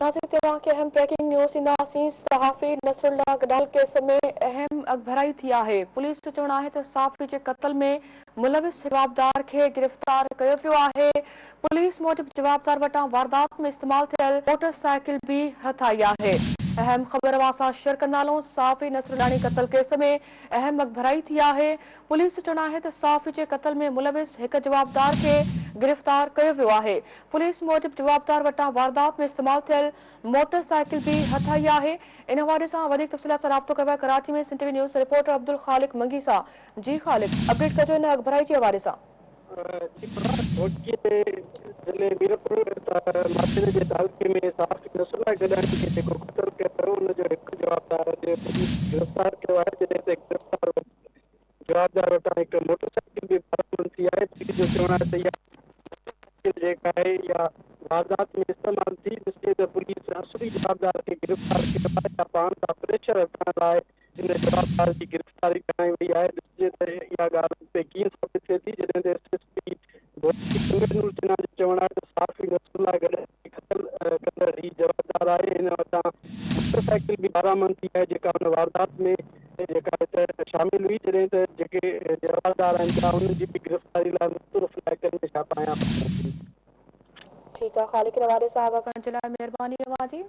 ناظرين توهان کي اهم بريڪنگ نيوز ڏينداسين صحافي نصرالله گڏاڻي ڪيس ۾ اهم اڳڀرائي ٿي آهي پوليس جو چوڻ آهي ته صحافي جي قتل ۾ ملوث جوابدار کي گرفتار ڪيو ويو آهي پوليس موجب جوابدار وٽان واردات ۾ استعمال ٿيل موٽر سائيڪل به هٿ آئي آهي اهم خبر اوهان سان شيئر ڪندا هلون صحافي نصرالله گڏاڻي قتل ڪيس ۾ اهم اڳڀرائي ٿي آهي پوليس جو چوڻ آهي ته صحافي جي قتل ۾ ملوث هڪ جوابدار کي گرفتار ڪيو ويو آهي. پوليس موجب جوابدار وٽان واردات ۾ استعمال ٿيل موٽر سائيڪل به هٿ آئي آهي. ان حوالي سان وڌيڪ تفصيلات سان رابطو ڪيو آهي Karachi ۾ Sindh T V news reporter Abdul Khaliq Mangi سان. جي خالق، اپڊيٽ ڪجو ان اڳڀرائي جي حوالي سان. جي پرا گهوٽڪي جي ضلعي ميرپور ماٿيلي جي تعلقي ۾ صحافي نصرالله گڏاڻي کي جيڪو قتل ڪيو ويو ان جو هڪ جوابدار اڄ پوليس گرفتار ڪيو آهي جڏهن ته گرفتار جوابدار وٽان هڪ موٽر سائيڪل به برآمد ٿي آهي پوليس جو چوڻ آهي ته اها موٽر سائيڪل جيڪا آهي اها واردات ۾ استعمال ٿي ڏسجي ته پوليس اصلي جوابدار کي گرفتار ڪيو آهي يا پاڻ تان پريشر هٽائڻ لاء ان جوابدار جي گرفتاري ڪرائي وئي آهي ڏسجي ته اها ڳالهه اڳتي ڪيئن ثابت ٿئي ٿي جڏهن ته S S P Ghotki Sameer Noor Channa جو چوڻ آهي ته صحافي نصرالله گڏاڻي کي قتل ڪندڙ هي جوابدار آهي هن وٽان موٽر سائيڪل به برآمد ٿي آهي جيڪا ان واردات ۾ جيڪا هت شامل هئي جڏهن ته جيڪي جوابدار آهن پيا انهن جي به گرفتاري لاء مختلف علائقن ۾ ڇاپا هنيا پيا وڃن. ٺيڪ آ خالق ان حوالي سان آگاهه ڪرڻ جي لاء مهرباني اوهان جي.